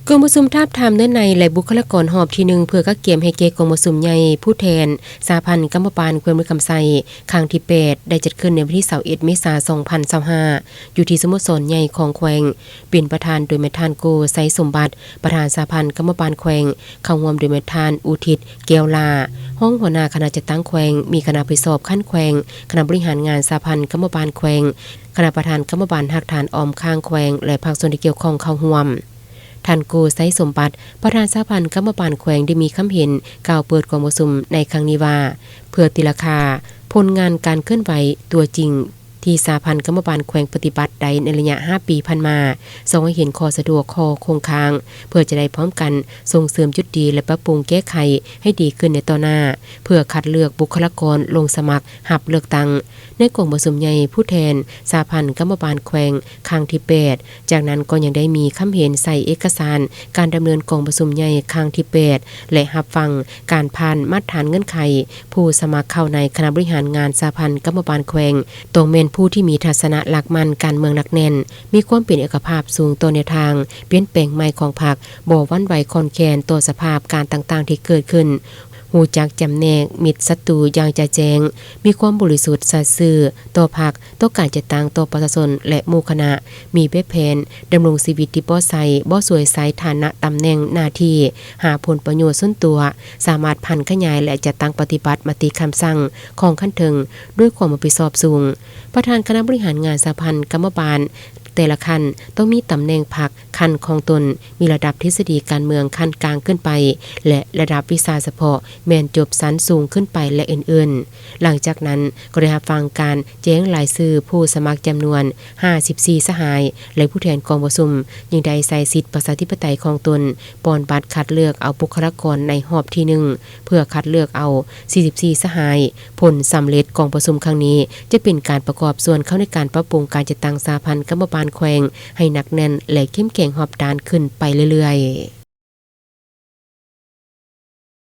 ກອງປະຊຸມທາບທາມເນື້ອໃນ ແລະ ບຸກຄະລາກອນຮອບທີໜຶ່ງ ເພື່ອກະກຽມໃຫ້ແກ່ກອງປະຊຸມໃຫຍ່ຜູ້ແທນສະຫະພັນກຳມະບານແຂວງບໍລິຄຳໄຊ ຄັ້ງທີແປດ ໄດ້ຈັດຂຶ້ນໃນວັນທີຊາວເອັດ ເມສາ ສອງພັນຊາວຫ້າ ຢູ່ທີ່ສະໂມສອນໃຫຍ່ຂອງແຂວງ, ເປັນປະທານໂດຍແມ່ນທ່ານ ໂກ ໄຊສົມບັດ ປະທານສະຫະພັນກຳມະບານແຂວງ, ເຂົ້າຮ່ວມໂດຍແມ່ນທ່ານ ອຸທິດ ແກ້ວຫຼ້າ ຮອງຫົວໜ້າຄະນະຈັດຕັ້ງແຂວງ, ມີຄະນະຜູ້ສອບຂັ້ນແຂວງ, ຄະນະບໍລິຫານງານສະຫະພັນກຳມະບານແຂວງ, ຄະນະປະທານກຳມະບານຮາກຖານອ້ອມຂ້າງແຂວງ ແລະ ພາກສ່ວນທີ່ກ່ຽວຂ້ອງເຂົ້າຮ່ວມ. ທ່ານ ໂກ ໄຊສົມບັດ ປະທານສະຫະພັນກຳມະບານແຂວງ ໄດ້ມີຄຳເຫັນກ່າວເປີດກອງປະຊຸມໃນຄັ້ງນີ້ວ່າ ເພື່ອຕີລາຄາຜົນງານການເຄື່ອນໄຫວຕົວຈິງ ທີ່ສະຫະພັນກຳມະບານແຂວງປະຕິບັດໄດ້ໃນໄລຍະຫ້າປີຜ່ານມາ, ສ່ອງໃຫ້ເຫັນຂໍ້ສະດວກ, ຂໍ້ຄົງຄ້າງ, ເພື່ອຈະໄດ້ພ້ອມກັນສົ່ງເສີມຈຸດດີ ແລະ ປັບປຸງແກ້ໄຂໃຫ້ດີຂຶ້ນໃນຕໍ່ໜ້າ, ເພື່ອຄັດເລືອກບຸກຄະລາກອນລົງສະໝັກຮັບເລືອກຕັ້ງ ໃນກອງປະຊຸມໃຫຍ່ຜູ້ແທນສະຫະພັນກຳມະບານແຂວງຄັ້ງທີແປດ. ຈາກນັ້ນກໍຍັງໄດ້ມີຄຳເຫັນໃສ່ເອກະສານການດຳເນີນກອງປະຊຸມໃຫຍ່ຄັ້ງທີແປດ ແລະ ຮັບຟັງການຜ່ານມາດຖານເງື່ອນໄຂ ຜູ້ສະໝັກເຂົ້າໃນຄະນະບໍລິຫານງານສະຫະພັນກຳມະບານແຂວງ ຕ້ອງແມ່ນຜູ້ທີ່ມີທັດສະນະຫຼັກໝັ້ນການເມືອງໜັກແໜ້ນ, ມີຄວາມເປັນເອກະພາບສູງຕໍ່ແນວທາງປ່ຽນແປງໃໝ່ຂອງພັກ, ບໍ່ຫວັ່ນໄຫວຄອນແຄນຕໍ່ສະພາບການຕ່າງໆທີ່ເກີດຂຶ້ນ, ຮູ້ຈັກຈຳແນກມິດສັດຕູຢ່າງຈະແຈ້ງ, ມີຄວາມບໍລິສຸດສັດຊື່ຕໍ່ພັກ, ຕໍ່ການຈັດຕັ້ງ, ຕໍ່ປະຊາຊົນ ແລະ ໝູ່ຄະນະ, ມີແບບແຜນດຳລົງຊີວິດທີ່ບໍ່ໃສ່, ບໍ່ສວຍໃສ່ຖານະຕຳແໜ່ງໜ້າທີ່, ຫາຜົນປະໂຫຍດສ່ວນຕົວ, ສາມາດຜັນຂະຫຍາຍ ແລະ ຈັດຕັ້ງປະຕິບັດມະຕິຄຳສັ່ງຂອງຂັ້ນເທິງດ້ວຍຄວາມຮັບຜິດຊອບສູງ. ປະທານຄະນະບໍລິຫານງານສະຫະພັນກຳມະບານແຕ່ລະຂັ້ນ ຕ້ອງມີຕຳແໜ່ງພັກຂັ້ນຂອງຕົນ, ມີລະດັບທິດສະດີການເມືອງຂັ້ນກາງຂຶ້ນໄປ ແລະ ລະດັບວິຊາສະເພາະແມ່ນຈົບຊັ້ນສູງຂຶ້ນໄປ ແລະ ອື່ນໆ. ຫຼັງຈາກນັ້ນກໍໄດ້ຮັບຟັງການແຈ້ງລາຍຊື່ຜູ້ສະໝັກຈຳນວນຫ້າສິບສີ່ສະຫາຍ ແລະ ຜູ້ແທນກອງປະຊຸມຍັງໄດ້ໃຊ້ສິດປະຊາທິປະໄຕຂອງຕົນ ປ່ອນບັດຄັດເລືອກເອົາບຸກຄະລາກອນໃນຮອບທີໜຶ່ງ ເພື່ອຄັດເລືອກເອົາສີ່ສິບສີ່ສະຫາຍ. ຜົນສຳເລັດກອງປະຊຸມຄັ້ງນີ້ ຈະເປັນການປະກອບສ່ວນເຂົ້າໃນການປັບປຸງການຈັດຕັ້ງສະຫະພັນກຳມະບານແຂວງໃຫ້ໜັກແໜ້ນ ແລະ ເຂັ້ມແຂງຮອບດ້ານຂຶ້ນໄປເລື້ອຍໆ.